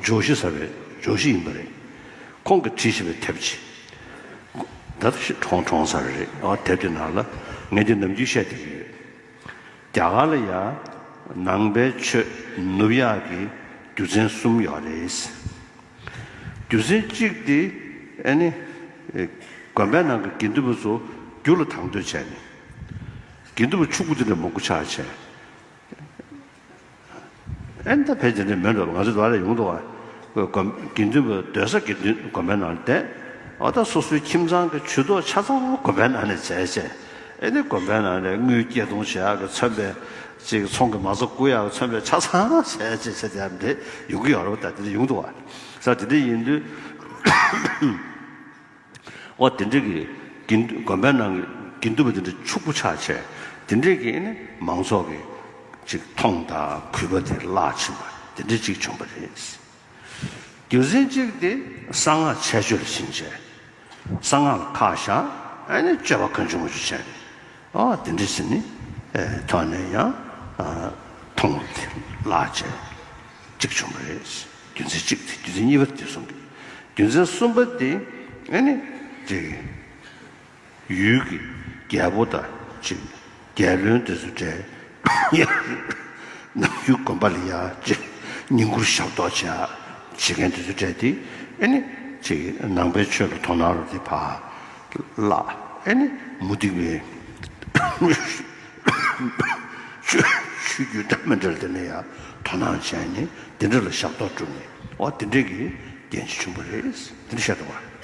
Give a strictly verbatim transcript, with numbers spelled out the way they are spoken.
ཇོ་ཤི་ཟེར་བའི་ཇོ་ཤི་ཡིན་པ་རེད། ཁོང་གིས་བྲིས་བཞག་པའི་དེབ་ཅིག་ད་ལྟ་ཞིག་གྲོངས་གྲོངས་ཚར་རེད། ཨ་དེབ་དེ་ནང་ལ་ངས་འདི་ནམ་རྒྱུན་བཤད་བསྡད་ཀྱི་ཡོད། རྒྱ་གར་ལ་ཡང་ནང་པའི་ཆོས་ནུབ་ཡག་གི་རྒྱུ་མཚན་གསུམ་ཡོད་རེད། རྒྱུ་མཚན་གཅིག་དེ་ཨ་ནི་དགོན་པའི་ནང་གི་དགེ་འདུན་པ་ཚོ་རྒྱུ་ལ་དང་དོད་བྱས་ནས་དགེ་འདུན་པ་ཕྱུག་པོ་དེ་འདྲ་མང་པོ་ཆགས་བྱས། ཨེ་ད་ཕལ་ཆེར་འདི་མིན་འགྲོ། ང་ཚོ་དུ་བ་ལ་ཡོང་འདུག་བ། དགེ་འདུན་པ་སྡོད་ས་དགེ་འདུན་དགོན་པའི་ནང་བསྡད། ཨ་ད་སོ་སོའི་ཁྱིམ་ཚང་གི་ཇུས་གཏོགས་ཆ་ཚང་དགོན་པའི་ནང་ནས་མཛད་བྱས། ཨེ་ནི་དགོན་པའི་ནང་ནས་དངུལ་སྐྱེལ་གཏོང་བྱེད་ཡག་གི་མཚོན་པའི་ཅིག་ཚོང་གི་མ་རྩ་བསྐུར་ཡག་གི་མཚོན་པའི་ཆ་ཚང་བྱས་བྱས་བྱས་དེ་འདྲ་ཡོང་གི་ཡོད་རེད་བ། ད་དེ་འདྲ་ཡོང་འདུག་བ། ས་དེ་འདྲ་ཡིན་དུས། འོ་དེ་འདྲས་ཀྱི་དགེ་འདུན་དགོན་པའི་ནང་གི་དགེ་འདུན་པ་དེ་འདྲ་ཕྱུག་པོ་ཆགས་བྱས། དེ་འདྲས་ཀྱི་ནི་མང་ཚོགས་ཀྱི་ཅིག་མཐོང་དང་གུས་པ་དེ་བརླག་ཕྱིན་པ་དེ་འདྲས་ཅིག་བྱུང་བ་རེད། རྒྱུ་མཚན་གཅིག་དེ་གསང་སྔགས་འཆལ་སྤྱོད་ལ་ཕྱིན་བྱས། གསང་སྔགས་ལ་ཁག་བཞག་ཨ་ནི་སྤྱོད་པ་གང་བྱུང་མང་བྱུང་བྱས་ནས། ཨ་དེ་འདྲས་ཟེར་ནི་ཨེ་ཐོག་ནས་ཡང་ཨ་མཐོང་བ་དེ་བརླག་བྱས། གཅིག་བྱུང་བ་རེད། རྒྱུ་མཚན་གཅིག་དེ། རྒྱུ་མཚན་གཉིས་པ་དེ་གསུང་གི། རྒྱུ་མཚན་གསུམ་པ་དེ་ཨ་ནི་ཅིག་ཡུལ་གྱི་རྒྱལ་པོ་དང་ཅིག་རྒྱལ་བློན་དེ་ཚོ་གྲས་ནམ་རྒྱུན་དགོན་པ་ལ་ཡ་ཅིག་བསྙེན་བཀུར་ཞབས་ཏོག་བྱེད་བྱེད་མཁན་དེ་ཚོ་གྲས་དེ་ཨ་ནི་ཅིག་ནང་པའི་ཆོས་ལ་དོ་སྣང་རོགས་དེ་ཕར་བརླག་ཨ་ནི་མུ་སྟེགས་པའི་ཆོས་ཆོས་བརྒྱུད་འདྲ་མི་འདྲ་ལ་དེ་ནས་ཡང་དོ་སྣང་བྱས་ནས་དེ་འདྲ་ལ་ཞབས་ཏོག་བསྒྲུབས་ནས། འོ་དེ་འདྲ་གི་རྐྱེན་ཅིག་བྱུང་བ་རེད། དེ་འདྲ་བཤད་འདུག་བ།